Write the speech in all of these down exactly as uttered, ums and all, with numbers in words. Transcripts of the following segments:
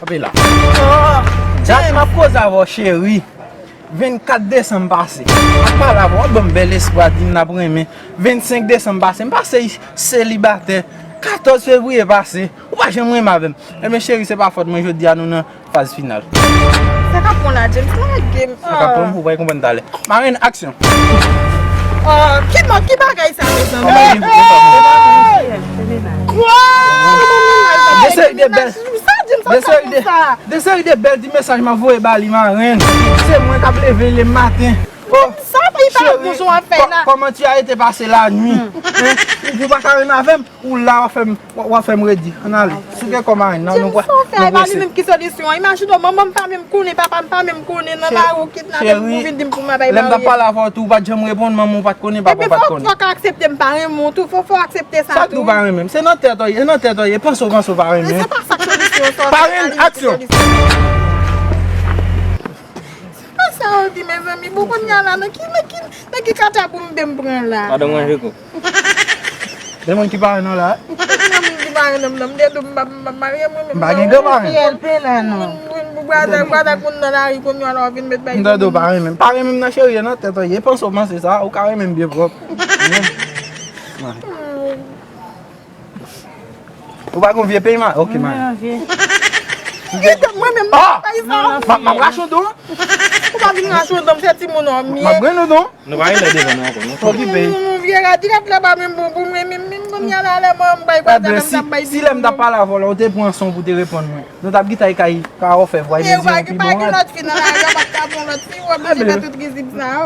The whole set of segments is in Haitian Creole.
Kanpe la. Dat m ap koze avè w, cheri. Vennkat desanm pase. M ap pale avè w, w ap ban m bèl espwa, di m n ap renmen. Vennsenk desanm pase, m pase selibatè. Katòz fevriye pase, ou pa janm renmen avè m. Ebyen, cheri, se pa fòt mwen, jodi a nou nan faz final. Sa k ap pran la, James? Lage m. Sa k ap pran, ou pral konprann talè. Marenn, aksyon. Oh, ki, ki bagay sa, mezanmi? Hey, hey! Kwa? De seri de bèl, de seri de, de seri de bèl ti mesaj m ap voye ba li, marenn. Se mwen k ap leve le maten. Oh, sa pa, li pa bon sa w ap fè la. Comment tu as été passer la nuit? Hein? Ou, ou pa ka renmen avè m? Ou la, w ap fè m, w ap fè m redi. Ann ale. Sou kè kò marenn nan, nou pral, nou prese. James, sa w fè a, e pa li menm ki solisyon an. Imajine w, manman m pa menm konnen, papa m pa menm konnen, nan lari ou kidnape m, ou vin di m pou m al marye. Lè m t ap pale avè w tou, ou pa t janm reponn, manman w pa t konnen, papa w pa t konnen. Ebyen, fò, fò w ka aksepte m pa renmen w tou, fò, fò w aksepte sa tou. Sa k di w pa renmen m? Se nan tèt ou ye, nan tèt ou ye, panse w, panse w pa renmen m. Men se pa sa k solisyon, sa w fè a, pa li menm ki solisyon. Sa w di, mezanmi, bon, kounye a la, nan ki, nan ki, nan ki katapou m te m pran la? Madanm ranje kou. Gen moun ki pa renmen w la? Gen moun ki pa renmen m, non, m te di w m pa, m pa marye, mwen menm. M pa gen dwa pa renmen. Fiyèl pe la, non. Moun, moun, moun, bwazak, bwazak moun nan lari, kounye a la, w vin met bay. M te di w pa renmen m. Pa renmen m nan, cheri, e nan tèt ou ye. Panse w panse sa, ou ka renmen m byen pwòp. Ou pa gon vye peyi, ma? Ok, ma. Mwen vye. Mwen menm, ah! M ap rache w don. Ou pa vin rache w don, se timoun ou ye. M ap grennen w don. Nou pa gen lè devan nou ankò, non. Okipe. Moun vye radi rat la pa menm bon pou mwen, menm, menm kounye a la, lè mwen m bay kwa, si, si lè m t ap pale avè w la, ou te pran son pou te reponn mwen. Nou t ap gita kay ka ofè vwa, e mezi yon pi bon rad. E ou pa gen lòt fi nan lari a, ou pa t ka pran lòt fi, ou oblije fè tout rizib sa yo.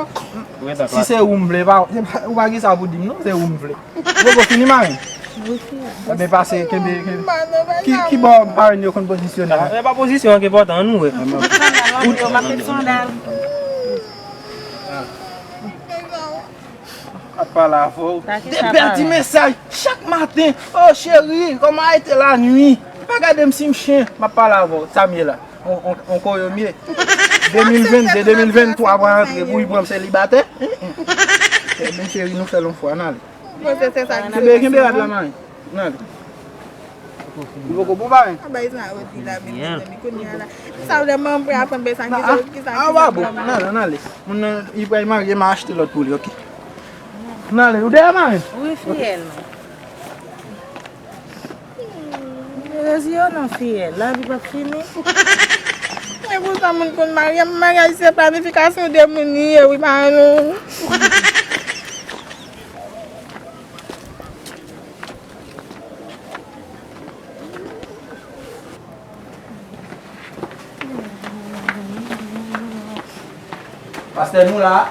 Si se ou m vle, pa, ou pa gen sa pou di m non, se ou m vle. Ou poko fini, marenn? Wi, fiyèl. Ebyen, pase, kenbe, kenbe. Ki, ki bò marenn yo konn pozisyone? E pa pozisyon an ki enpòtan, ann ouvè. M ap met sandal. Ap pale avè w. De bèl ti mesaj chak maten. Oh, cheri, comment a été la nuit? Pa gade m si m chen. M ap pale avè w. Sa m ye la. On, on, on koyo m ye. De mil vennde, de mil venntwa pral antre, pou li pran m selibatè. Ebyen, cheri, nou fè l yon fwa, n ale. Kenbe, kenbe rad la, marenn. N ale. Li poko bon, parenn. Bagay sa yo di la, men mezanmi, kounye a la. Sa w lè manman m pral aprann bagay sa, ki sa, ki sa. Ah, bon, n ale, n ale. Moun nan, li pral marye, m a achte lòt pou li, ok. N ale, ou dèyè, marenn? Wi, fiyèl. Rezi yo non, fiyèl, lavi p ap fini. E pou sa moun konn marye, maryaj se planifikasyon de moun li ye, wi, pa nou. Pastè, nou la.